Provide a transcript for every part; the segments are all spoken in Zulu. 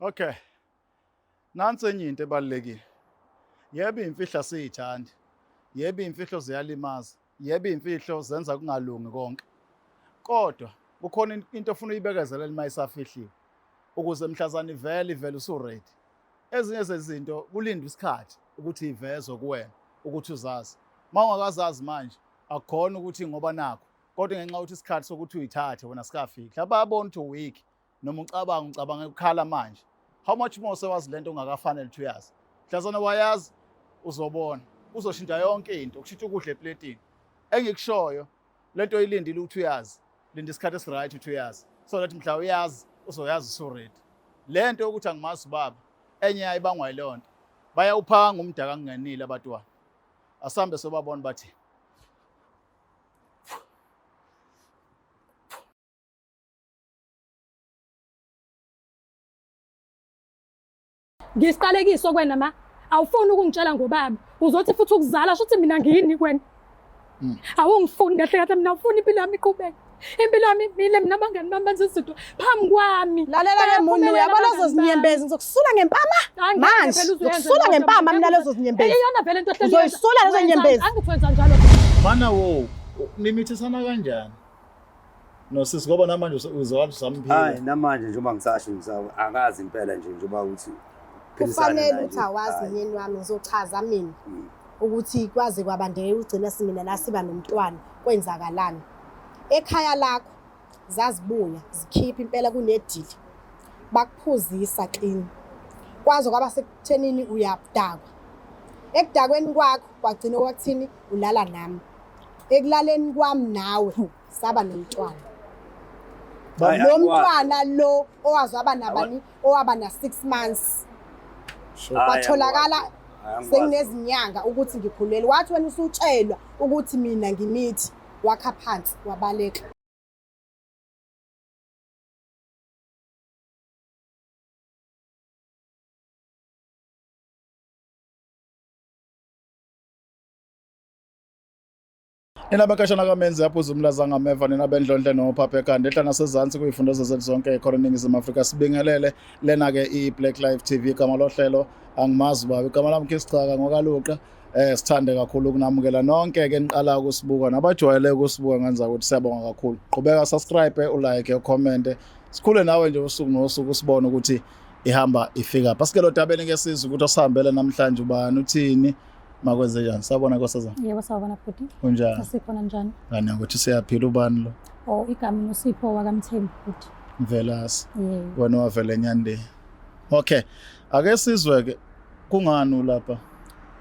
Okay. Nansi enye into ebalulekile. Yebo iy'mfihlo asiy'thandi. Yebo iy'mfihlo ziyalimaza. Yebo iy'mfihlo zenza kungalungi konke. Kodwa kukhona into ofuna uyibekezelele uma isafihliwe ukuze mhlazane ivele ivele usu-ready. Ezinye zezinto kulindwa isikhathi ukuthi ivezwe kuwena ukuthi uzazi. Uma ungakazazi manje akukhona ukuthi ngoba nakho kodwa ngenxa yokuthi isikhathi sokuthi uyithathe wena sikafiki. Mhlawumbe bayabona ukuthi uweak noma ucabanga ucabanga ukukhala manje how much more sewazi lento ongakafanele ukuthi uyazi mhlazana wayazi uzobona uzoshintsha yonke into kushintsha ukudla epletini engikushoyo lento oyilindile ukuthi uyazi linda isikhathi esiright ukuthi uyazi so that mhla uyazi uzoyazi usuready le nto yokuthi angimazi ubaba enye yayo ibangwa yileyo nto bayawuphanga umdaka kungenile abatwana asambe sobabona bathi Ngisiqalekiso kwena ma. Awufuni ukungitshela ngobaba. Uzothi futhi ukuzala shuthi mina ngiyini kwena. Awungifuni kahle kahle mina awufuni impilo yami iqhubeke. Impilo yami imile mina abangani bami benza izinto phambi kwami. Lalela ke Munu, Bayaphumelela uyabona abangani lezo zinyembezi ngizokusula ngempama Angeke manje. phela uze uyenze Ngizokusula leyo nto, ngempama mina ngeke lezo zinyembezi. Iyona vele into ohleli Uzoyisula lezo wenza- nyembezi. Angithi wenza njalo. Mana wo, nimithisana kanjani? Nosisi ngoba namanje uzokwazi usamphila. Hayi namanje njengoba ngisasho ngisawu akazi impela nje njengoba uthi philisana Kufanele naye ukuthi nje. awazi Hhayi. myeni wami ngizochaza mina ukuthi kwaze kwabandeka ugcina simina la siba nomntwana kwenzakalani. Ekhaya lakho zazibuya zikhipha impela kunedili bakuphuzisa clean. Kwaze kwaba sekuthenini uyadakwa. Ekudakweni kwakho kwagcina kwakuthini ulala nami. Ekulaleni kwami nawe saba nomntwana. Hayi, Lo angikwazi. mntwana lo owazi waba nabani owaba na 6 months Hayi, kwatholakala angikwazi. Hayi, angikwazi. senginezinyanga ukuthi ngikhulelwe. Wathi wena usutshelwa ukuthi mina ngimithi wakha phansi wabaleka. Nina bekashana kamenzi aphuza umlaza ngameva nina bendlondle nophapha ekhanda ehla nasezansi kuyifunda zethu zonke khona eNingizimu Afrika sibingelele lena ke i-Black Life TV igama lohlelo angimazi baba igama lami Kisichaka ngokaluqa sithande kakhulu ukunamukela nonke ke niqala ukusibuka nabajwayele ukusibuka ngenza ukuthi siyabonga kakhulu qhubeka subscribe ulike ucomment sikhule nawe nje usuku nosuku usibone ukuthi ihamba ifika pha sikelo dabeni ke sizwe ukuthi osihambele namhlanje ubani uthini makwenze njani sabona nkosazana Yebo sawubona bhuti. Unjani? Sikhona njani? Ngani ukuthi siyaphila ubani lo? Oh igama noSipho wakaMthembu bhuti. Mvelase. Yebo. Wena wavela eNyandeni. Okay. Ake sizwe ke kungani ulapha?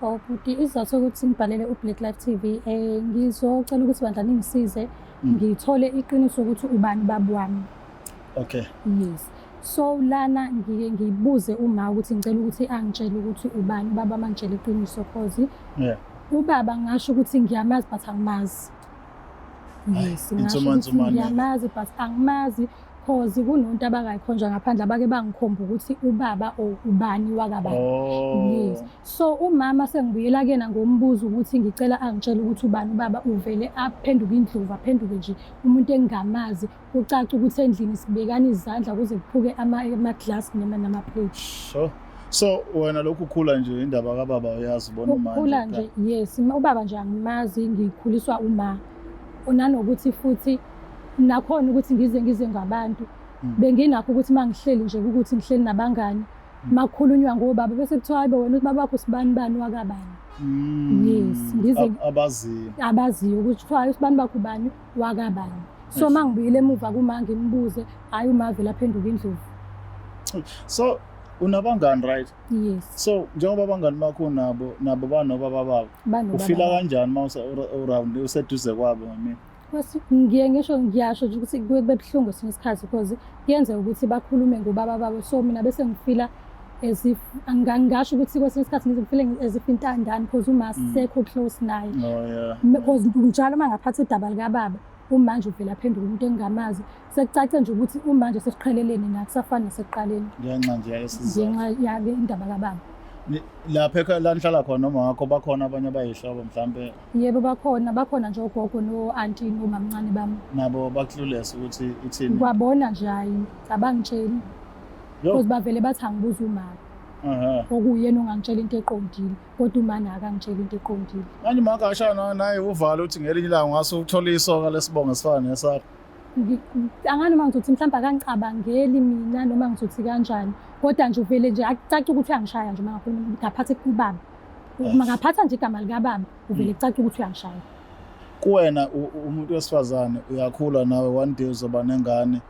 Oh bhuti isizathu sokuthi ngibhalele uBlack Life TV ngizocela ukuthi bandla ningisize ngithole iqiniso ukuthi ubani baba wami. Okay. Yes. So lana ngike ngibuze uma ukuthi ngicela ukuthi angitshele ukuthi ubani ubaba mangitshela iqiniso cause ubaba ngasho ukuthi ngiyamazi but angimazi. Yes, ngasho insuma ukuthi nsumane. ngiyamazi but angimazi cause kunonto abakayikhonjwa ngaphandle abake bangikhomba ukuthi ubaba or ubani wakabani. Oh. Yes. So umama sengibuyela kuyena ngombuzo ukuthi ngicela angitshele ukuthi ubani ubaba uvele aphenduke indlovu aphenduke nje umuntu engingamazi kucaca ukuthi endlini sibekana izandla kuze kuphuke ama-glass noma nama-plate. Sure. So wena lokhu ukhula nje indaba kababa uyazi ubona manje. Ukukhula nje yes ubaba nje angimazi ngikhuliswa uma nanokuthi futhi nakhona ukuthi ngize ngabantu benginakho ukuthi mangihleli nje ukuthi ngihleli nabangani makukhulunywa ngobaba bese kuthiwa hayibo wena ubaba wakho sibani bani wakabani. Yes, Abaziyo. Abaziyo ukuthi kuthiwa hayi usibani bakho ubani wakabani. So mangibuyile emuva kuma ngimbuze hayi uma vele aphenduka indlovu. So unabangani right? Yes. So njengoba abangani bakho nabo nabo banobaba babo. Banobaba Ufila babo. kanjani uma uround useduze kwabo mina? Ngiye ngisho ngiyasho nje ukuthi kuye kube buhlungu kwesinye isikhathi because kuyenzeka ukuthi bakhulume ngobaba babo so mina bese ngifila as if ngingasho ukuthi kwesinye isikhathi ngize ngifile as if intandane because uma sekho close naye. Oh yeah. Because njalo uma ngaphatha udaba likababa umanje uvela aphenduka umuntu engingamazi sekucace nje ukuthi umanje sesiqhelelene naye kusafana nasekuqaleni. Ngenxa nje yalesizathu. Ngenxa yale indaba kababa. Lapha ekhaya la nihlala khona noma wakho bakhona abanye abayihlobo mhlambe? Yebo bakhona, bakhona nje ogogo no-anti nomamncane bami. Nabo bakuhlulesa ukuthi ithini? Kwabona nje hayi abangitsheli. Because bavele bathi angibuza umama. Okuyena ongangitshela into eqondile, kodwa uma naye akangitshela into eqondile. Manje uma kashana naye uvalo ukuthi ngelinye ilanga ungase uthole isoka lesibongo esifana nesakho. Angani noma ngizothi mhlawumbe akangicabangeli mina noma ngizothi kanjani, kodwa nje uvele nje akucace ukuthi uyangishaya nje uma ngakhuluma ngaphatha kubaba. Uma ngaphatha nje igama likababa uvele kucace ukuthi uyangishaya. Kuwena umuntu wesifazane uyakhula nawe, one day uzoba nengane.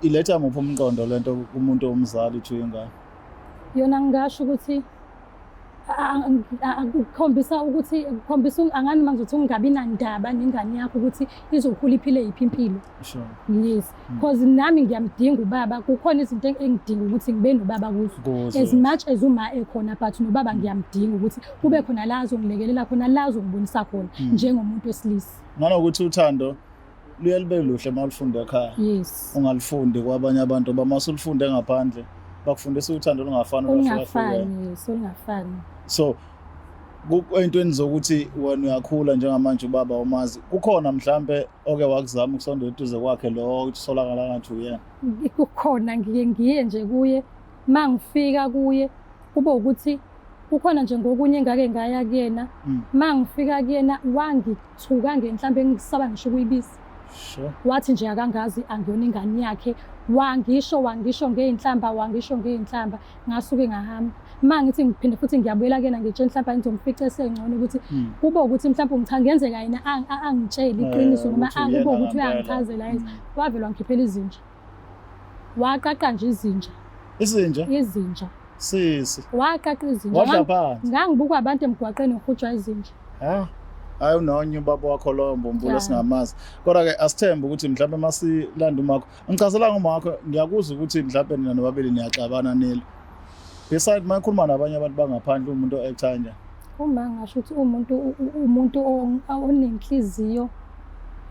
Iletha muphi umqondo lento kumuntu omzali to ingane? Yona ngingasho ukuthi kukhombisa ukuthi kukhombisa angani uma ngizothi ungabi nandaba nengane yakho ukuthi izokhula iphile yiphi impilo. Sure. Yes, because nami ngiyamdinga ubaba, kukhona izinto engidinga ukuthi ngibe nobaba kuzo. As much as uma ekhona, but nobaba ngiyamdinga ukuthi kube khona la azongilekelela khona, la azongibonisa khona njengomuntu wesilisa. Nanokuthi uthando luye lube luhle uma ulufunda ekhaya. Yes. Ungalufundi kwabanye abantu, ngoba uma usulufunde ngaphandle bakufundisa uthando olungafani, olungafani. Yes, olungafani. So ey'ntweni zokuthi wena uyakhula njengamanje ubaba umazi, kukhona mhlampe oke wakuzama ukusondela eduze kwakhe lo kusolakala ngathi uyena? Kukhona, ngiye nje kuye, uma ngifika kuye kube ukuthi kukhona nje ngokunye engake ngaya kuyena, uma ngifika kuyena wangithuka ngenhlambe engisaba ngisho ukuyibiza. Sure. Wathi nje akangazi, angiyona ingane yakhe. Wangisho ngey'nhlamba, wangisho ngey'nhlamba, ngasuke ngahamba. Uma ngithi ngiphinde futhi ngiyabuyela kuyena ngitshela mhlawumbe ngizomfica esengcono ukuthi kube ukuthi mhlawumbe ngenzeka yena angitshele iqiniso noma kube ukuthi uyangichazela yena. Wavele wangikhiphela izinja. Waqaqa nje izinja. Izinja? Izinja. Sisi. Waqaqa izinja. Wadla phansi. Ngangibuka abantu emgwaqeni ngihujwa izinja. Ha? Hayi, unonye ubaba wakho lowo mbumbulu esingamazi. Kodwa ke asithembe ukuthi mhlawumbe masilanda umakho. Ngichazela ngomakho, ngiyakuzwa ukuthi mhlawumbe nina nobabili niyaxabana nilo. Beside mayikhuluma nabanye abantu bangaphandle umuntu o-actor kanjani? Uma ngasho ukuthi umuntu onenhliziyo,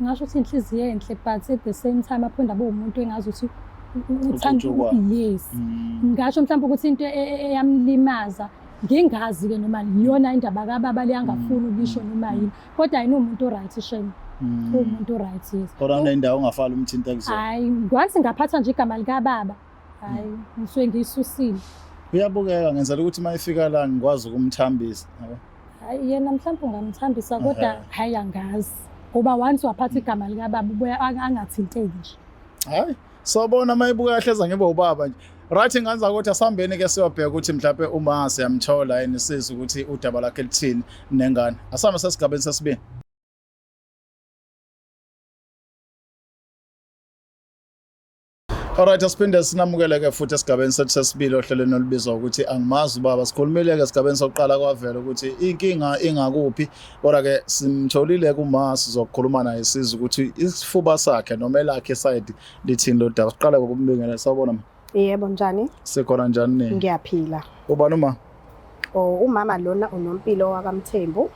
ngasho ukuthi inhliziyo enhle, but at the same time aphinde abe umuntu engazi ukuthi uthanda. Yes. Ngasho mhlawumbe ukuthi into eyamlimaza ngingazi-ke noma iyona indaba kababa le angafuni ukuyisho noma yini, kodwa yena uwumuntu o-right shame, uwumuntu o-right, yes. Kodwa kunendawo ongafali umthinta kuzona? Hhayi, once ngaphatha nje igama likababa, hhayi, ngisuke ngiyisusile. Uyabukeka, ngenzela ukuthi uma efika la ngikwazi ukumthambisa. Hhayi, yena mhlawumbe ungamthambisa, kodwa hhayi angazi, ngoba once waphatha igama likababa ubuya angathinteki nje. Hhayi, sobona uma ebuka hleza ngibe ubaba nje. Right, nganza ukuthi asihambeni ke siyobheka ukuthi mhlawumbe uma siyamthola yini sisi ukuthi udaba lakhe lithini nengane. Asambe sesigabeni sesibili. Alright, asiphinde sinamukele-ke futhi esigabeni sethu sesibili ohlelweni olubizwa ukuthi Angimazi Ubaba. Sikhulumile-ke esigabeni sokuqala kwavela ukuthi inkinga ingakuphi, kodwa-ke simtholile kuma sizokhuluma naye sizwe ukuthi isifuba sakhe noma elakhe side lithini lo daba. Siqale ngokumbingelela. Sawubona ma. Yebo, njani? Sikhona, njani nini? Ngiyaphila. Ubani uma? Oh, umama lona uNompilo wakaMthembu.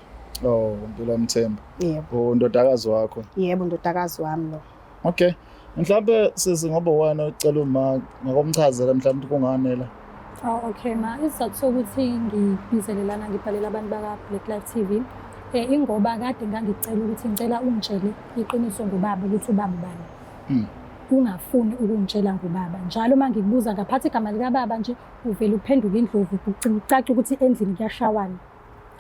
Oh, Mpilo Mthembu. Yebo. Undodakazi wakho? Yebo, undodakazi wami lo. Okay. Mhlawumbe sisi, ngoba wena ucela uma ngokumchazela mhlawumbe kungani la. Oh, okay ma, isizathu sokuthi ngibizele lana ngibhalela abantu baka Black Life TV ingoba kade ngangicela ukuthi ngicela ungitshele iqiniso ngobaba, ukuthi ubaba ubani. Ungafuni ukungitshela ngobaba. Njalo uma ngikubuza ngaphatha igama likababa nje uvele uphenduke indlovu, kucaca ukuthi endlini kuyashawana.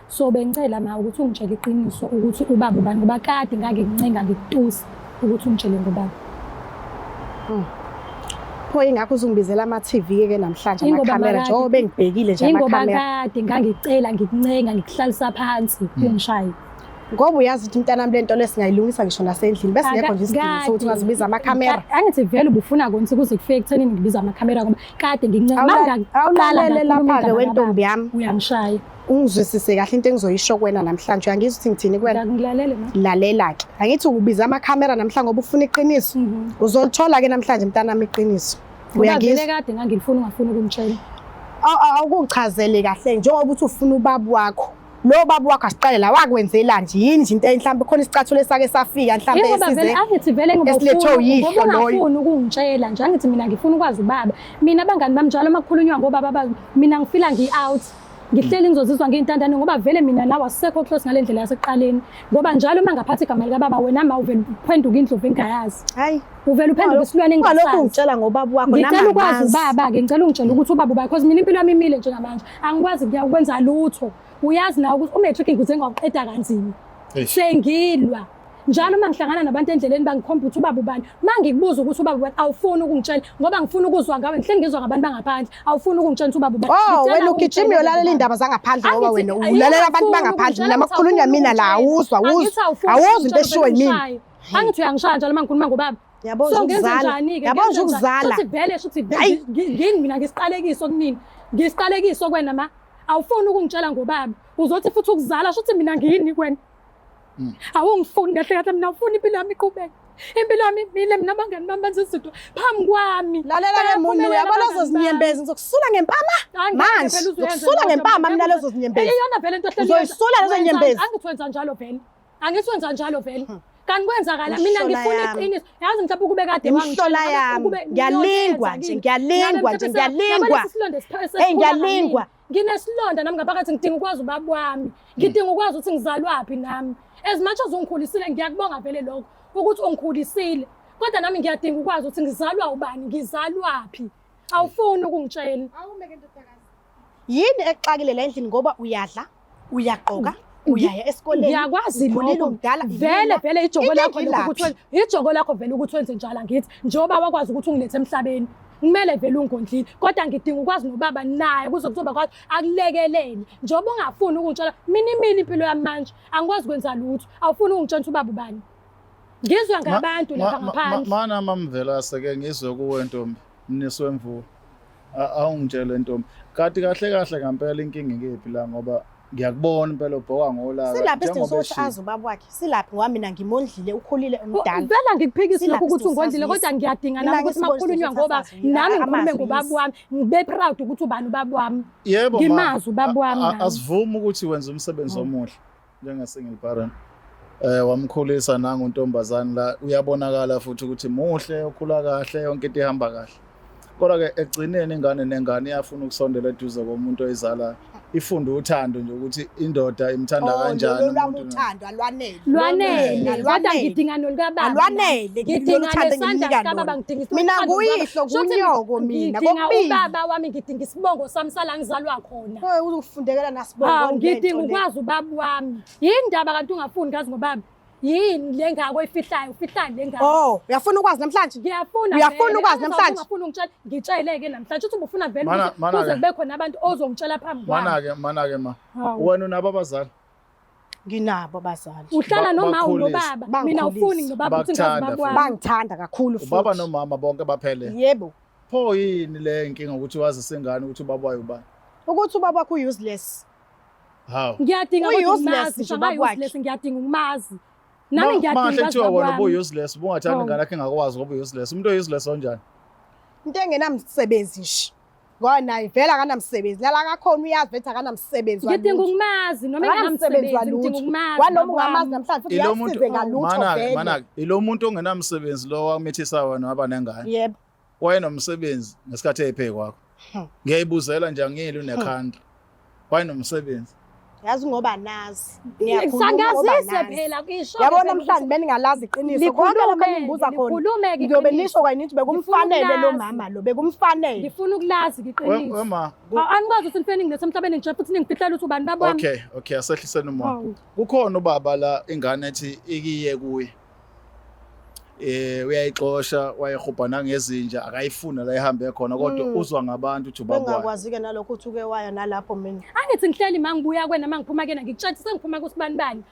So bengicela ma ukuthi ungitshele iqiniso ukuthi ubaba ubani, ngoba kade ngake ngincenga ngikutusa ukuthi ungitshele ngobaba. Pho ingakho uzungibizela ama-TV ke namhlanje, amakhamera, njengoba bengibhekile nje amakhamera. Ingoba kade ngangicela ngikuncenga ngikuhlalisa phansi ungishaye. Ngoba uyazi ukuthi mntanami lento lesingayilungisa ngisho nasendlini, bese ngekho nje isidingo sokuthi ungazibiza amakhamera. Angithi vele ubufuna konke kuze kufike ekuthenini ngibiza amakhamera, ngoba kade ngincenga. Awulalele lapha-ke wentombi yami. Uyangishaya. Ungizwisise kahle into engizoyisho kuwena namhlanje. Uyangizwa ukuthi ngithini kuwena? Ngilalele ma. Lalela-ke. Angithi ukubiza amakhamera namhlanje ngoba ufuna iqiniso. Uzolithola-ke namhlanje mntanami iqiniso. Uyangizwa? Kade ngangilifuna ungafuni ukungitshela. Awukungichazele kahle njengoba uthi ufuna ubaba wakho. Lo baba wakho asiqale la wakwenzelani nje, yini nje into mhlawumbe khona isicathulo esake safika mhlawumbe esize. Angithi vele ngoba esilethwe uyihlo loyo. Ungafuni ukungitshela nje, angithi mina ngifuna ukwazi ubaba. Mina abangani bami njalo uma kukhulunywa ngobaba mina ngifila ngi-out. Ngihleli ngizozizwa ngiyintandane ngoba vele mina nawe asisekho close ngale ndlela yasekuqaleni. Ngoba njalo uma ngaphatha igama likababa wena ma uvele uphenduka indlovu engayazi. Hayi. Uvele uphenduka isilwane Ungalokhu engasazi. ungitshela ngobaba wakho nami Ngicela ukwazi angimazi. ubaba-ke, ngicela ungitshele ukuthi ubaba ubani because mina impilo yami imile njengamanje. Angikwazi kuya ukwenza lutho. Uyazi nawe ukuthi u-matric ngize ngawuqeda kanzima. Eish. Sengilwa. Njalo uma ngihlangana nabantu endleleni bangikhomba ukuthi ubaba ubani. Uma ngikubuza ukuthi ubaba ubani awufuni ukungitshela ngoba ngifuna ukuzwa ngawe. Ngihleli ngizwa ngabantu bangaphandle. Awufuni ukungitshela ukuthi ubaba ubani. Oh, Ngicela wena ugijima ungitshele uyolalela ubaba. iy'ndaba zangaphandle ngoba Angithi- wena ayikho ulalela abantu awufuni bangaphandle. ukungitshela Mina ukuthi makukhulunywa awufuni mina la ukungitshela. awuzwa, Angithi awuzwa. awufuni Awuzwa into ukungitshela eshiwo vele yimina. ungishaye. Angithi uyangishaya njalo uma ngikhuluma ngobaba. Yabo So nje ngenze ukuzala. njani-ke? Yabo Ngenze nje njani? ukuzala. Shuthi vele shuthi Hayi. ngini mina ngisiqalekiso kunini. Ngisiqalekiso kwena ma. Awufuni ukungitshela ngobaba. Uzothi futhi ukuzala shuthi mina ngiyini kwena. Awungifuni kahle kahle mina awufuni impilo yami iqhubeke. Impilo yami imile mina abangani bami benza izinto phambi kwami. Lalela ke muntu Bayaphumelela uyabona abangani lezo zinyembezi ngizokusula ngempama. Hayi, ngeke Manje phela uze uyenze ngizokusula leyo nto, ngempama mina ngeke lezo zinyembezi. Iyona vele into ohleli uyenza. Uzoyisula lezo Wenza- nyembezi. Angithi wenza njalo vele. Angithi wenza njalo vele. Kanti kwenzakala mina Imihlola ngifuna yami. iqiniso. Yazi mhlawumbe ukube kade Imihlola wangitshela, ngabe yami. ukube Ngiyalingwa ngiyoyenza nje, kimi. ngiyalingwa Ngabe nje, mhlawumbe ngiyalingwa. yabona lesi silonda Hey, esikhula ngiyalingwa. ngamina. Nginesilonda nami ngaphakathi ngidinga ukwazi ubaba wami. Ngidinga ukwazi ukuthi ngizalwaphi nami. As much as ungikhulisile ngiyakubonga vele lokho ukuthi ungikhulisile. Kodwa nami ngiyadinga ukwazi ukuthi ngizalwa ubani, ngizalwaphi. Awufuni ukungitshela. Yini exakile la endlini ngoba uyadla, uyagqoka, uyaya esikoleni. Ngiyakwazi ukhulile lokho. umdala. Vele yila. vele ijoko Into lakho lokho engilaphi. ukuthi ijoko lakho vele ukuthi wenze njalo angithi njengoba wakwazi ukuthi ungilethe emhlabeni kumele vele ungondlile kodwa ngidinga ukwazi nobaba naye kuze kuzoba kwazi akulekelele njengoba ungafuni ukungitshela mina imile impilo yami manje angikwazi kwenza lutho awufuni ukungitshela ukuthi ubaba ubani ngizwa ngabantu lapha ngaphandle Mana mamvelase ke ngizwe kuwe ntombi mnisi wemvula. Awungitshele ntombi. Kanti kahle kahle ngempela inkinga ikephi la ngoba ngiyakubona impela ubhoka ngolaka. Silaphi isidingo njengoba sokuthi eshilo. azi ubaba wakhe. Silaphi ngoba mina ngimondlile ukhulile umdala. Vele angikuphikisi Silaphi lokho ukuthi isidingo ungondlile sazise. kodwa ngiyadinga Mina nami ukuthi ngisibona makukhulunywa isidingo ngoba sasazi, nami ngikhulume amazwi ngobaba yisi. wami ngibe proud ukuthi ubani ubaba wami Yebo ma. Ngimazi ubaba wami nami. Asivumi ukuthi wenza umsebenzi omuhle njenge single parent. Wamkhulisa nangu untombazane la uyabonakala futhi ukuthi muhle ukhula kahle yonke into ihamba kahle. Kodwa ke ekugcineni ingane nengane iyafuna ukusondela eduze komuntu oyizalayo. Ifunda uthando nje ukuthi indoda imthanda Oh, kanjani lolu lwami umuntu. uthando alwanele. Lwanele kodwa Alwanele. ngidinga nolukababa. Alwanele, Ngidinga lolu thando nesandla engimnika sikababa lona. ngidinga Mina uthando nguyihlo, lukababa. Shuthi ngunyoko mina, Ngidinga kokubili. ubaba wami ngidinga isibongo sami sala ngizalwa khona. Hey, uzofundekela nasibongo. Hawu ngidinga ukwazi ubaba wami. Yini ndaba kanti ungafuni ngazi ngobaba? Yini le ngako oyifihlayo? Ufihlani le ngako? Oh, uyafuna ukwazi namhlanje? Ngiyafuna Uyafuna vele. ukwazi Angithi namhlanje? Ungafuni ungitshela, ngitshele-ke namhlanje uthi ubufuna vele ukuthi Mana-ke. kuze kube khona abantu ozongitshela phambi kwami. Mana ke mana ke ma. Hawu. Wena unabo abazali. Nginabo abazali. Uhlala noma Bakhulisa. unobaba. Mina awufuni nobaba ukuthi ngazi Bakuthanda ubaba futhi. wami. Bangithanda kakhulu futhi. Ubaba nomama bonke baphele. Yebo. Pho yini le inkinga ukuthi wazise ingane ukuthi ubaba wayo ubani? Ukuthi ubaba wakho useless. Hawu. Ngiyadinga kodwa U-useless ukumazi, nje ngisho ubaba wakhe. useless ngiyadinga ukumazi. Nami ngiyadinga Mahle ukwazi kuthiwa ubaba wena wami. ubu-useless ubungathanda Hawu. ingane yakho ingakwazi ngoba useless. Umuntu o-useless onjani? Into engenamsebenzi nje. Ngoba naye vele akanamsebenzi. Lala kakhona uyazi vele akanamsebenzi Ngidinga walutho. ukumazi noma Akanamsebenzi engenamsebenzi ngidinga walutho. ukumazi. Wanoma ubaba ungamazi wami. namhlanje futhi Ilo muntu uyasize ngalutho mana-ke vele. mana-ke ilo muntu ongenamsebenzi lo wamithisa wena waba nengane. Yebo. Wayenomsebenzi ngesikhathi eyiphe kwakho. Ngiyayibuzela nje angiyeli unekhanda. Wayenomsebenzi. Yazi ngoba nazi. Niyakhuluma ngoba Sangazise nazi. phela kusho. Yabona namhlanje beningalazi iqiniso konke lokho engibuza khona. Likhulume-ke Ngiyobe iqiniso. nisho kwanye nithi bekumfanele lo Ngifuna mama lo bekumfanele. Ngifuna ukulazi iqiniso. Wema. Anikwazi ukuthi nifike ningilethe emhlabeni nje futhi ningifihlela ukuthi ubani baba wami. Okay, okay, asehliseni umoya. Hawu. Kukhona ubaba la ingane ethi ikiye kuye. Uyayixosha, wayehubha nangezinja, akayifuna la ihambe khona kodwa uzwa ngabantu ukuthi ubaba wayo. Bengingakwazi-ke nalokho ukuthi uke waya nalapho mina. Angithi ngihleli ma ngibuya kwena ma ngiphuma kuyena ngikutshela ukuthi sengiphuma kusibani bani.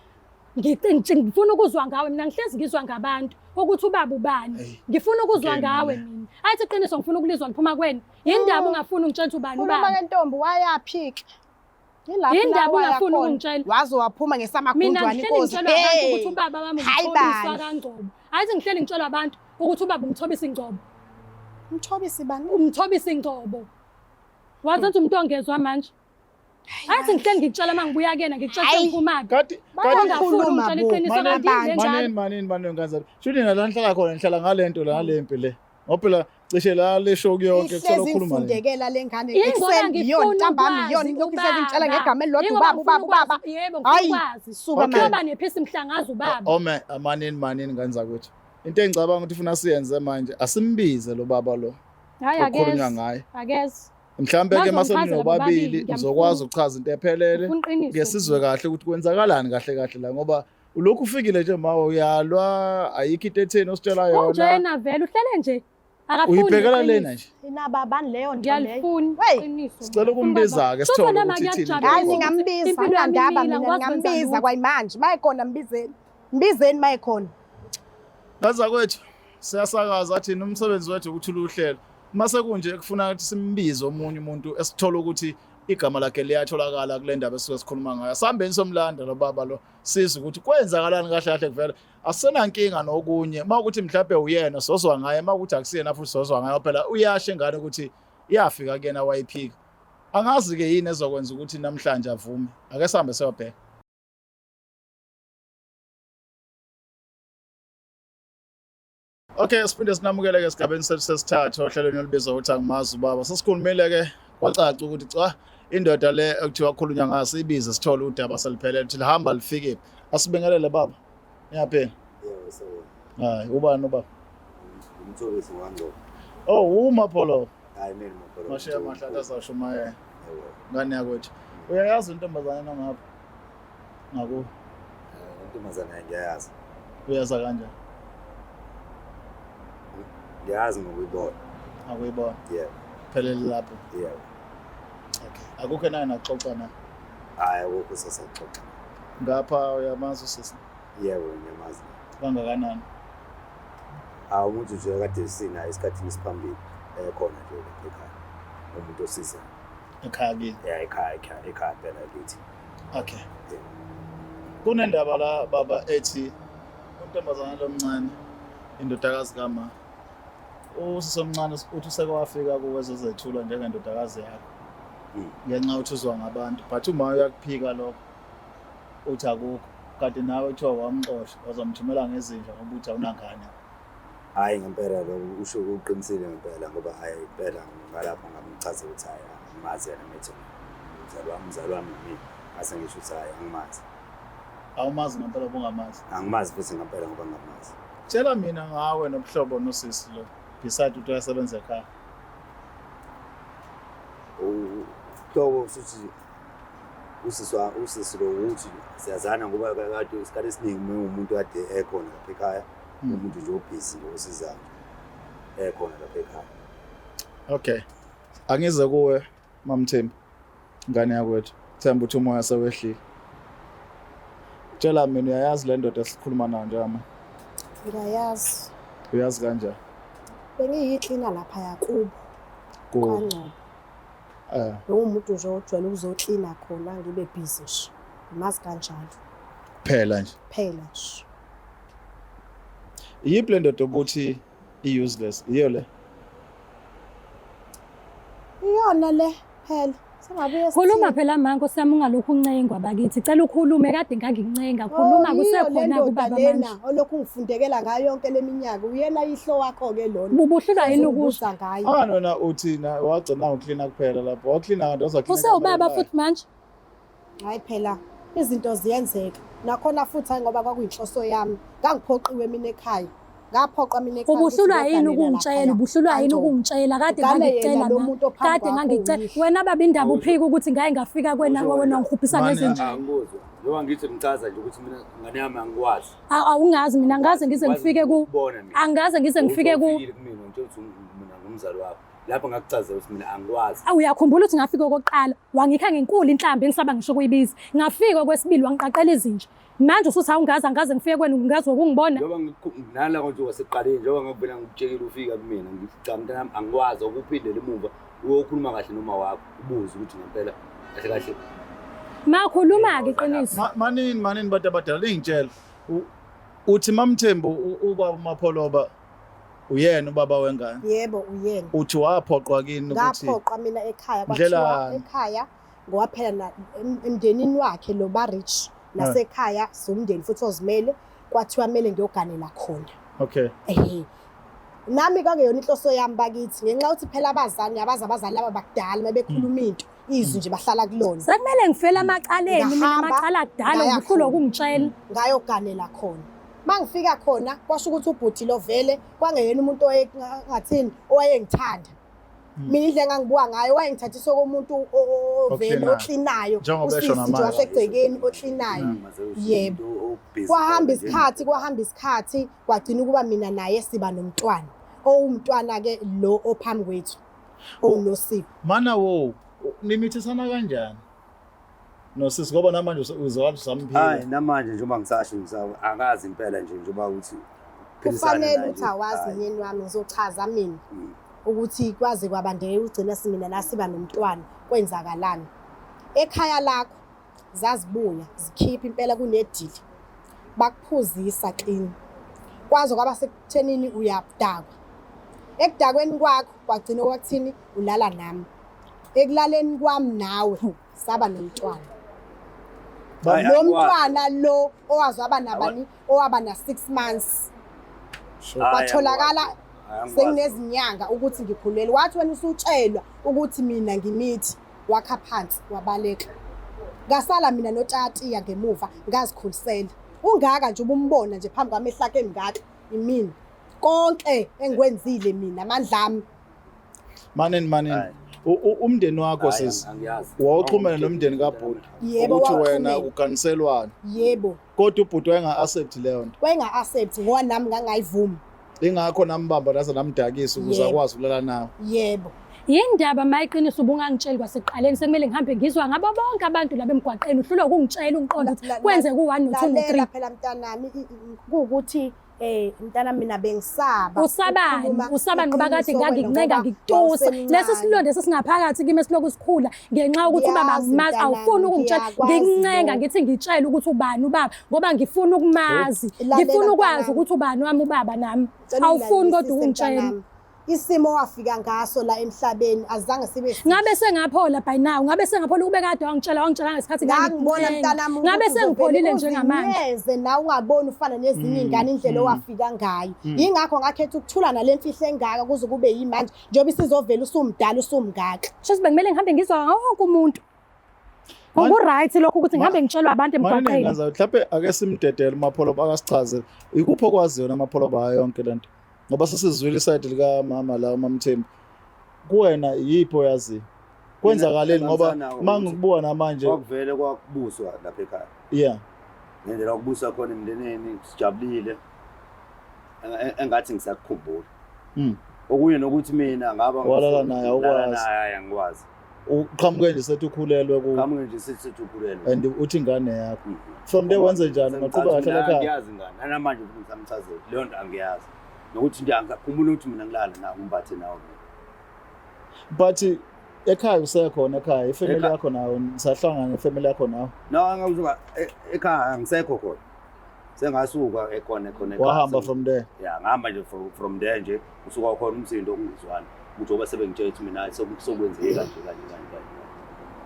Ngifuna ukuzwa ngawe mina ngihlezi ngizwa ngabantu ukuthi ubaba ubani. Eyi, Ngifuna ukuzwa inkinga ngawe le. mina. Athi iqiniso ngifuna ukulizwa liphuma kwena. Yindaba ungafuni ungitshela ukuthi ubani Khuluma ubaba. ke ntombi wayaphi-ke? Yilapho la Yindaba waya ungafuni khona. ukungitshela. Waze waphuma Mina ngesamagundwane ngihleli inkosi. ngitshelwa abantu Hey! ukuthi ubaba wami Hayi umthobisi bandla. kaNgcobo. Ayithi ngihleli ngitshelwa abantu ukuthi ubaba umthobisi Ngcobo. Umthobisi bani? Umthobisi Ngcobo. Wazenza umuntu ongezwa manje. Ayithi ngihleli ngikutshela uma ngibuya kuyena ngikutshela Hayi. sengiphumaphi. Kanti kanti Ungafuni Bayakhuluma ungitshela bo. iqiniso Manini kanti yini manini enjalo. manini manini kanzalo. Shuthi nina la nihlala khona nihlala ngale nto la ngale mpi le. Ngoba phela Cishe la le show kuyonke Ihlezi kusolo khuluma le. ingifundekela le ngane Yingoba ekuseni iyona ngifuna ntambama ukwazi iyona ilokhu ihlezi ingitshela ubaba. ngegama elilodwa Yingoba ubaba ngifuna ubaba ubaba. ukwazi- Yebo, Hayi, ngifuna ukwazi. suka Okay. manje. Kuyoba nephisi mhla ngazi ubaba. Ome amanini manini ngane zakwethu. Into engicabanga ukuthi ufuna siyenze manje asimbize lo baba lo Hayi okukhulunywa akezi. ngaye. Akezi. Mhlambe ke mase Bazongichazela ninobabili bobabili, nizokwazi ukuchaza into ephelele. Ngifuna iqiniso. Ke sizwe kahle ukuthi kwenzakalani kahle kahle la ngoba ulokhu ufikile nje mawe uyalwa ayikho into etheni ositshela yona. Unjena vele uhlele nje. Akafuni. Uyibhekela iqiniso. lena nje. Inababani leyo nto leyo. Ngiyalifuna Wey. iqiniso. Sicela ukumbiza-ke sithole Shuthi nama ukuthi ithini into kuyakujabulisa Hayi ekhona. ningambiza Impilo yami anginandaba imile, mina angikwazi kwenza ningambiza lutho. kwayimanje. Mayekhona mbizeni. Mbizeni mayekhona. Bazakwethu siyasakaza thina umsebenzi wethu ukuthula uhlelo. Uma sekunje kufuna ukuthi simbize omunye umuntu esithola ukuthi igama lakhe liyatholakala kule ndaba esisuke sikhuluma ngayo. Asihambeni somlanda lo baba lo sizwe ukuthi kwenzakalani kahle kahle kuvela. Asisenankinga nokunye. Uma ukuthi mhlawumbe uyena sozwa ngaye, uma ukuthi akusiyena futhi sozwa ngaye phela uyasho ingane ukuthi iyafika kuyena wayiphika. Angazi ke yini ezokwenza ukuthi namhlanje avume. Ake sihambe siyobheka. Okay, siphinde sinamukele ke esigabeni sethu sesithathu ohlelweni olubizwa ukuthi angimazi ubaba. Sesikhulumile ke kwacaca ukuthi cha indoda le ekuthiwa khulunywa ngayo siyibize sithole udaba seliphelele ukuthi lihamba lifike. Asibingelele baba. Niyaphila? Yebo sawubona. Hayi, ubani ubaba? Umthobisi wangcobo. Oh, uMapholo. Hayi mina Mapholo. Mashiya mahlata azashumayela. Yebo. Ngane yakwethu. Uyayazi intombazane nongapha? Ngaku. Intombazane ngiyayazi. Uyaza kanjani? Ngiyazi ngokuyibona. Akuyibona. Yebo. Phelele lapho. Yebo. Okay. Akukho naye naxoxa na. Hayi akukho sasaxoxa. Ngapha uyamazi usisi Yebo ngiyamazi. kangakanani? Hawu umuntu nje kade sinaye esikhathini esiphambili ekhona nje lapha ekhaya. Umuntu osiza. Ekhaya kini. Ya ekhaya ekhaya ekhaya phela kithi. Okay. Yebo. Kunendaba la baba ethi untombazane lomncane indodakazi kama usisi omncane uthi useke wafika kuwe ezozethula njengendodakazi yakho ngenxa yokuthi uzwa ngabantu but uma uyakuphika lokho uthi akukho kanti nawe kuthiwa wamxosha wazomthumela ngezinja ngoba uthi awunangane. Hhayi ngempela lokho usho uqinisile ngempela ngoba hhayi impela ngalapho ngamchaza ukuthi hhayi angimazi yena mithi umzali wami umzali wami mina ngase ngisho ukuthi hhayi angimazi. Awumazi ngempela ubungamazi? Angimazi futhi ngempela ngoba ngingamazi. Tshela mina ngawe nobuhlobo nosisi lo beside ukuthi uyasebenza ekhaya. Ubuhlobo futhi usisi usisi lo ukuthi siyazana ngoba kade isikhathi esiningi uma umuntu kade ekhona lapha ekhaya umuntu nje obhizi nje osizayo ekhona lapha ekhaya. Okay. Angize kuwe Mamthembu ngane yakwethu. Themba uthi umoya sewehlile. Tshela mina uyayazi le ndoda esikhuluma nayo njengamanje? Ngiyayazi. Uyazi kanjani? Bengiyiklina lapha yakubo. Kubo. KwaNgcobo. Bengumuntu nje ojwayele ukuzoklina khona ngibe busy nje. Ngimazi kanjalo. Kuphela nje. Kuphela nje. Iyiphi le ndoda ukuthi i-useless? Iyo le? Iyona le phela. Sengabuye Khuluma phela ma nkosi yami ungalokhu uncengwa bakithi. Cela ukhulume kade ngangincenga. Khuluma kusekhona kubaba manje. Olokhu ngifundekela ngayo yonke leminyaka. Uyena yihlo wakho ke lona. Bubuhlulwa yini ukuzwa ngayo? Ah nona uthi na wagcina uklina kuphela lapho. Waklina kanti wazaklina. Usewubaba futhi manje. Hayi phela izinto ziyenzeka. Nakhona futhi hayi ngoba kwakuyinhloso yami. Ngangiphoqiwe mina ekhaya. Ngaphoqwa mina ekhaya. Ubuhlulwa yini ukungitshela? Ubuhlulwa yini ukungitshela? Kade ngangicela ma. Kade ngangicela. Wena baba indaba uphika ukuthi ngaye ngafika kwena wena ungihubhisa ngezinja. Angikuzwa. Njengoba ngithi ngichaza nje ukuthi mina ngane yami angikwazi. Awungazi mina angaze ngize ngifike ku angaze ngize ngifike ku Ufikile kumina ngitshela ukuthi mina ngumzali wakho. Lapho ngakuchazela ukuthi mina angikwazi. Awu uyakhumbula ukuthi ngafika okokuqala wangikha ngenkulu inhlambi engisaba ngisho ukuyibiza. Ngafika okwesibili wangiqaqela izinja. Manje usuthi awungazi angaze ngifike kwena ungazi ngokungibona. Njengoba nala nje wasekuqaleni njengoba ngakuvela ngikutshelile ufika kumina ngithi cha mntanami angikwazi ukuphindela emuva uyokhuluma kahle noma wakho ubuze ukuthi ngempela kahle kahle. Makhuluma ke iqiniso. Manini manini bantu abadala ningitshela. Uthi Mamthembu ubaba uMapholoba uyena ubaba wengane. Yebo uyena. Uthi waphoqwa kini ukuthi Ngaphoqwa mina ekhaya kwathiwa ekhaya ngoba phela emndenini wakhe lo ba rich nasekhaya siwumndeni futhi ozimele kwathiwa kumele ngiyoganela khona. Okay. Ehe. Nami kwakuyona inhloso yami bakithi, ngenxa yokuthi phela abazali ngiyabazi abazali laba bakudala uma bekhuluma into izwi nje bahlala kulona. Sekumele ngifele amacaleni mina, Ngahamba, amacala akudala ngaya ngihlulwa khona. ukungitshela. Ngayoganela khona. Mangifika khona kwasho ukuthi ubhuti lo vele kwangeyena umuntu owayengathini owayengithanda. Mina indlela engangibuka ngayo wayengithathisa komuntu ovele Oklinayo. oklinayo, Njengoba esho usisi nje namanje. wasegcekeni oklinayo. Yebo. Kwahamba isikhathi, kwahamba isikhathi, kwagcina ukuba mina naye siba nomntwana. Owumntwana-ke lo ophambi kwethu, owuNosipho. Mana wo, nimithisana kanjani? Nosisi ngoba namanje uzwakala usamphila. Hayi namanje njengoba ngisasho ngisawa akazi impela nje njengoba uthi philisana Kufanele naye ukuthi nje. awazi Hhayi. myeni wami, ngizochaza mina ukuthi kwaze kwabandeka ugcina simina la siba nomntwana kwenzakalani. Ekhaya lakho zazibuya zikhipha impela kunedili, bakuphuzisa clean, kwaze kwaba sekuthenini uyadakwa. Ekudakweni kwakho kwagcina kwakuthini ulala nami, ekulaleni kwami nawe saba nomntwana. Hhayi, Lo angikwazi. mntwana lo owazi waba nabani, owaba na 6 months, Hhayi, kwatholakala angikwazi. Hhayi, angikwazi. sekunezinyanga ukuthi ngikhulelwe. Wathi wena usutshelwa ukuthi mina ngimithi, wakha phansi wabaleka. Ngasala mina notatiya ngemuva ngazikhulisela. Ungaka nje ubumbona nje phambi kwami ehlake emngaka imina. Konke engikwenzile mina amandla ami. Manini manini. Hhayi. Umndeni wakho Hhayi, sisi angiyazi. wawuxhumene nomndeni kabhuti Yebo, ukuthi wena wawuxhumene. uganiselwane. Yebo. Kodwa ubhuti wayenga-accept leyo nto. Wayenga-accept ngoba nami ngangayivumi. Ingakho nambamba naze namdakisa ukuze Yebo. akwazi ukulala nawe. Yebo. Yindaba mayiqiniso ubungangitsheli kwasekuqaleni, sekumele ngihambe ngizwa ngabo bonke abantu laba emgwaqeni, uhlulwa ukungitshela ungiqonda ukuthi kwenzeka u-1 no-2 Lalela no-3. phela mntanami, kuwukuthi mntanami mina bengisaba. Usabani? ukukhuluma Usabani ngoba kade iqiniso wena ngangikuncenga ngoba ngikutusa. wawusemncane. Lesi silonda esesingaphakathi kimi esilokhu sikhula ngenxa yokuthi ubaba Ngiyazi angimazi, mntanami, awufuni ukungitshela. ngiyakwazi Ngikuncenga lokho. ngithi ngitshele ukuthi ubani ubaba ngoba ngifuna ukumazi. Lalela Ngifuna ukwazi mntanami. ukuthi ubani wami ubaba nami. Ngicela Awufuni kodwa ungilalelisise ukungitshela. mntanami. Isimo wafika ngaso la emhlabeni azange sibe sihle. Ngabe sengaphola by now, ngabe sengaphola ukube kade wangitshela ngesikhathi Ngangibona ngangikuncenga. mntanami ukuthi Ngabe sengipholile uzovele njengamanje. uzinyeze nawe ungaboni ufana nezinye iy'ngane indlela owafika ngayo. Yingakho ngakhetha ukuthula nale mfihlo engaka kuze kube yimanje njengoba isizovela usumdala usumngaka. Shuthi bekumele ngihambe ngizwa ngawo wonke umuntu. Ngoku-right lokho ukuthi ngihambe ngitshelwa abantu Manini emgwaqeni. ngazayo mhlawumbe ake simdedele uMapholoba akasichazele. Ikuphi okwaziyo naMapholoba ngayo yonke lento? Ngoba sesizwile isayidi likamama la uMaMthembu. Kuwena yiphi oyaziyo? Kwenzakaleni ngoba Mina, uma ngikubuka namanje Kwakuvele kwakubuswa lapha ekhaya. yeah. Ngendlela okubuswa khona emndenini sijabulile. Engathi ngisakukhumbula. Okunye nokuthi mina ngaba Walala naye, awukwazi. Walala naye, hhayi, angikwazi. Uqhamuke nje sethi ukhulelwe ku Qhamuke nje sethi ukhulelwe. And uthi ingane yakho. From there wenze njani? Ungaqhubeka Sengichaza kahle mina ekhaya? Angiyazi ingane. Nanamanje futhi ngisamchazela. Leyo nto angiyazi. Nokuthi nje angikhumbuli ukuthi mina ngilala nawe ngimbathe nawe mina. But ekhaya usekhona ekhaya, ifamily yakho nawe nisahlangana nefamily yakho nawe. No, angikuzuka ekhaya angisekho khona. Sengasuka ekhona ekhona ekhaya. Wahamba from there. Yeah, ngihamba nje from there nje usuka khona umsindo ungizwana. Ukuthi ngoba sebengitshela ukuthi mina sokwenzeke kanje kanje kanje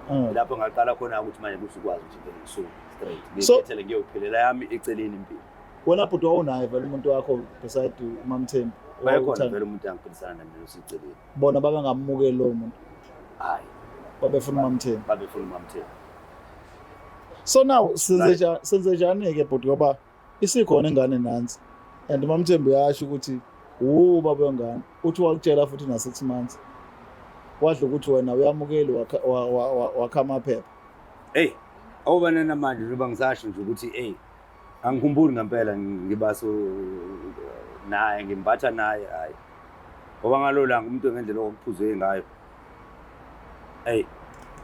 kanje. Lapho ngaqala khona ukuthi manje kusukwazi ukuthi vele ngisuke straight. Ngikhethele ngiyophilela yami eceleni impilo. Wena bhuti wawunaye vele umuntu wakho beside uMaMthembu? Wayekhona Wawuthanda? vele umuntu angiphilisana naye mina useceleni. Bona babengamukeli lowo muntu. Hayi. Babefuna uMaMthembu. Babefuna uMaMthembu. So now senze njani-ke bhuti ngoba isikhona ingane nansi and uMaMthembu uyasho ukuthi ubaba wengane, uthi wakutshela futhi na 6 months. Wadla ukuthi wena uyamukeli wakha amaphepha. Hey, awubana namanje njengoba ngisasho nje ukuthi hey, angikhumbuli ngempela ngiba so naye ngimbatha naye hayi. Ngoba ngalo langa umuntu ngendlela okuphuzwe ngayo. Hey,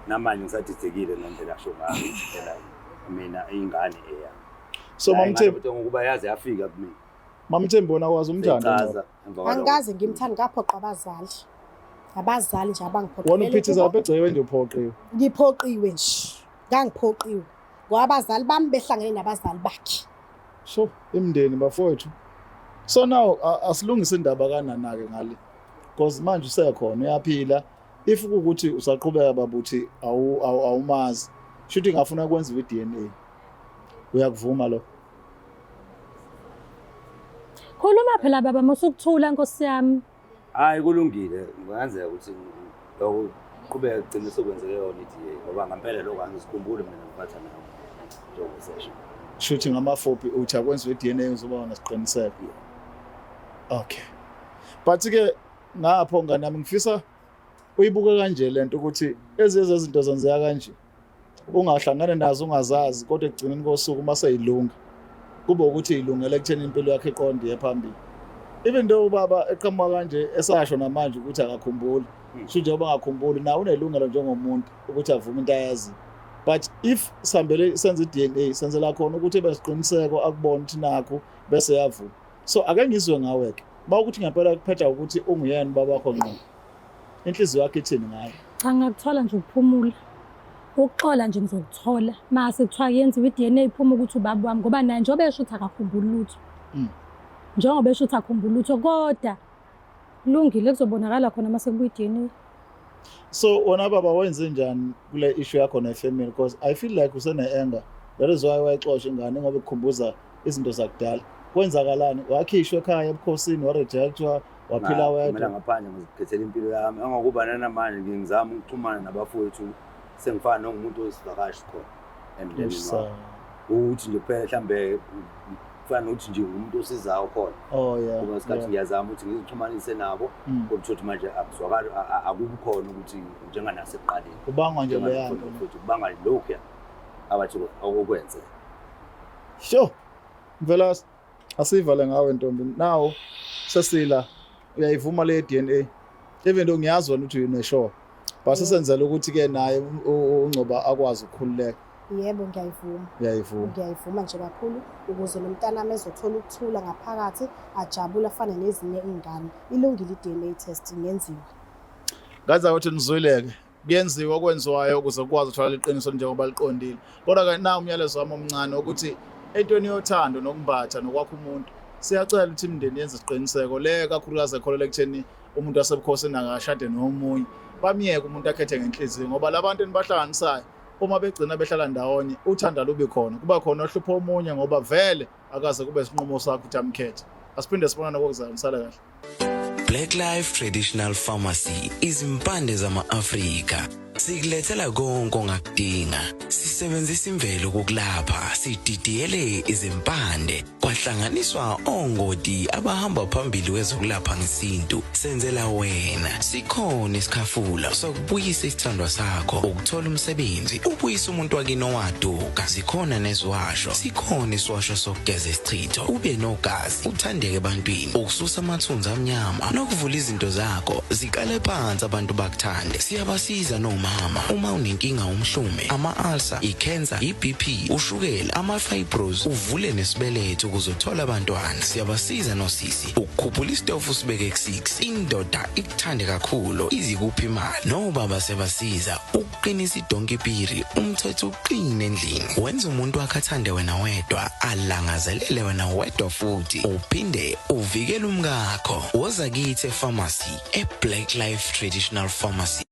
namanje ngisadidekile ngendlela asho ngayo phela mina ingane eyami. So Naye MaMthembu ingane ngokuba yaze yafika kumina. MaMthembu wena wazi umthando Seyichaza ngoba? emva kwalokho. Angikaze ngimthande, ngaphoqa abazali. Abazali nje abangiphoqelele Wena uphithiza ukuba lapha egcekeni nje uphoqiwe. Ngiphoqiwe nje. Ngangiphoqiwe. Ngoba abazali bami behlangene nabazali bakhe. So imndeni bafowethu. So now asilungise indaba kaNana-ke ngale. Because manje usekhona uyaphila. If kuwukuthi usaqhubeka babuthi awumazi, shuthi ngafuna kwenziwe i-DNA. Uyakuvuma lokho? Khuluma phela baba musukuthula nkosi yami. Hayi kulungile, kungenzeka ukuthi lokho qhubeka kugcine sekwenzeke yona i-DNA ngoba ngempela lokho angisikhumbuli mina ngiphatha nawo njengoba usesho. Shuthi ngamafuphi uthi akwenziwe i-DNA uzoba nesiqiniseko. Okay. But ke ngapho ngane yami ngifisa uyibuke kanje lento ukuthi ezinye zezinto zenzeka kanje. Ungahlangana nazo ungazazi kodwa ekugcineni kosuku uma seyilunga kube ukuthi ilungele ekutheni impilo yakhe iqonde iye phambili. Even though ubaba eqhamuka kanje esasho namanje ukuthi akakhumbuli. Sho njengoba angakhumbuli nawe unelungelo njengomuntu ukuthi avume into ayaziyo. But if sihambele senze i-DNA senzela khona ukuthi ebe siqiniseko akubone ukuthi nakhu bese yavuma. So ake ngizwe ngawe ke. Mawukuthi ngempela kuphetha ukuthi unguyena ubaba wakho ngqo. Inhliziyo yakho ithini ngayo? Cha ngingakuthola nje ukuphumula. Ukuxola nje ngizokuthola. Mase kuthiwa yenziwe i-DNA iphuma ukuthi ubaba wami ngoba naye njengoba esho ukuthi akakhumbuli lutho. Njengoba esho ukuthi akhumbuli lutho kodwa kulungile kuzobonakala khona mase kubuya i-DNA. So wona baba wenze njani kule issue yakho ne-family because I feel like usene-anger. That is why wayixosha ingane ngoba ikukhumbuza izinto zakudala. Kwenzakalani? Wakhishwa ekhaya ebukhosini, warejectwa, waphila Ngaphumela wedwa. ngaphandle ngizikhethela impilo yami angokuba nanamanje ngizama ukuxhumana nabafowethu sengifana nongumuntu oyisivakashi khona emndenini wami. Ukuthi nje kuphela mhlambe kufana nokuthi nje umuntu osizayo khona. Oh yeah. Ngoba isikhathi ngiyazama ukuthi ngizixhumanise nabo kodwa uthole ukuthi manje akuzwakali akubi khona ukuthi njenganasekuqaleni. Kubangwa nje leya nto. Futhi kubangwa lokhuya abathi okwenze. Sure. Mvela asivale ngawe ntombi. Now sesila uyayivuma le DNA. Even though ngiyazi wena ukuthi une sure. But sesenzela ukuthi ke naye uNgcoba akwazi ukukhululeka. Yebo ngiyayivuma. Uyayivuma. Ngiyayivuma nje kakhulu ukuze lo mntanami ezothola ukuthula ngaphakathi ajabule afane nezinye iy'ngane. Ilungile i-DNA test ingenziwa. Ngaza ukuthi nizwileke. Kuyenziwa okwenziwayo ukuze ukwazi ukuthola iqiniso njengoba liqondile. Kodwa ke na umyalezo wami omncane ukuthi entweni yothando nokumbatha nokwakha umuntu siyacela ukuthi imindeni yenze isiqiniseko le kakhulukazi ekholelwa ekutheni umuntu wasebukhosini akashade nomunye bamyeke umuntu akhethe ngenhliziyo ngoba labantu enibahlanganisayo uma begcina behlala ndawonye uthanda lubi khona kuba khona ohlupha omunye ngoba vele akaze kube isinqumo sakho ukuthi amkhethe. Asiphinde sibonane kokuzayo, nisale kahle. Black Life Traditional Pharmacy izimpande zama-Afrika sikulethela konke ongakudinga. Sisebenzisa imvelo ukukulapha, sididiyele izimpande kwahlanganiswa ongoti abahamba phambili kwezokulapha ngesintu. Senzela wena sikhona isikhafula sokubuyisa isithandwa sakho, ukuthola umsebenzi, ubuyisa umuntu wakini owaduka. Zikhona neziwasho, sikhona isiwasho sokugeza isichitho, ube nogazi, uthandeke ebantwini, ukususa amathunzi amnyama nokuvula izinto zakho ziqale phansi abantu bakuthande. Siyabasiza nomama uma unenkinga umhlume, ama-ulcer, i-cancer, i-BP, ushukela, ama-fibros, uvule nesibeletho ukuze uthole abantwana. Siyabasiza nosisi ukukhuphula isitofu usibeke ku-6, indoda ikuthande kakhulu izikuphi imali. Nobaba siyabasiza ukuqinisa idonkipiri, umthetho uqine endlini, wenza umuntu wakhe athande wena wedwa, alangazelele wena wedwa futhi uphinde uvikele umkakho. Woza kithi epharmacy e-Black Life Traditional Pharmacy.